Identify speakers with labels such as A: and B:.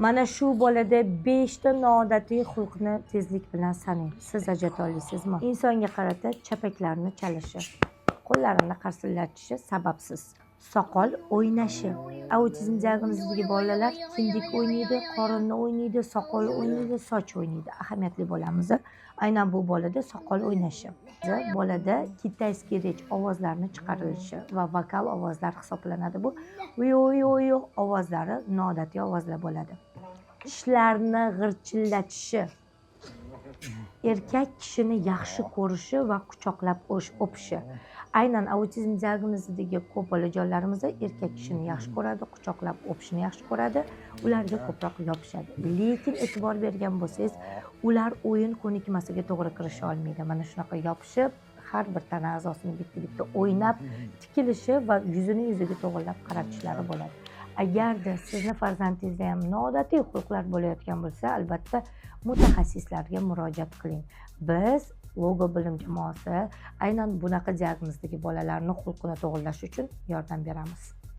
A: Mana shu bolada 5 ta noodatiy xulqni tezlik bilan sanang. Siz ajrata olasizmi? Insonga qarata chapaklarni chalishi, qo'llarini qarsillatishi sababsiz, soqol o'ynashi. Autizm diagnozidagi bolalar kindik o'ynaydi, qorinni o'ynaydi, soqol o'ynaydi, soch o'ynaydi. Ahamiyatli bo'lamiz. Aynan bu bolada soqol o'ynashi. Bolada китайский речь ovozlarini chiqarilishi va vokal ovozlar hisoblanadi bu. Yo yo yo ovozlari noodatiy ovozlar bo'ladi. Tishlarni g'irchillatishi, erkak kishini yaxshi ko'rishi va quchoqlab o'pishi. Aynan autizm diagnozidagi ko'p bolajonlarimiz erkak kishini yaxshi ko'radi, quchoqlab o'pishni yaxshi ko'radi, ularga ko'proq yopishadi. Lekin e'tibor bergan bo'lsangiz, ular o'yin ko'nikmasiga to'g'ri kirisha olmaydi. Mana shunaqa yopishib, har bir tana a'zosini bitta-bitta o'ynab, tikilishi va yuzini yuziga to'g'irlab qaratishlari bo'ladi. Agarda sizni farzandingizda ham noodatiy xulqlar bo'layotgan bo'lsa, albatta mutaxassislarga murojaat qiling. Biz, Logo Bilim jamoasi, aynan bunaqa diagnozdagi bolalarni xulqini to'g'irlash uchun yordam beramiz.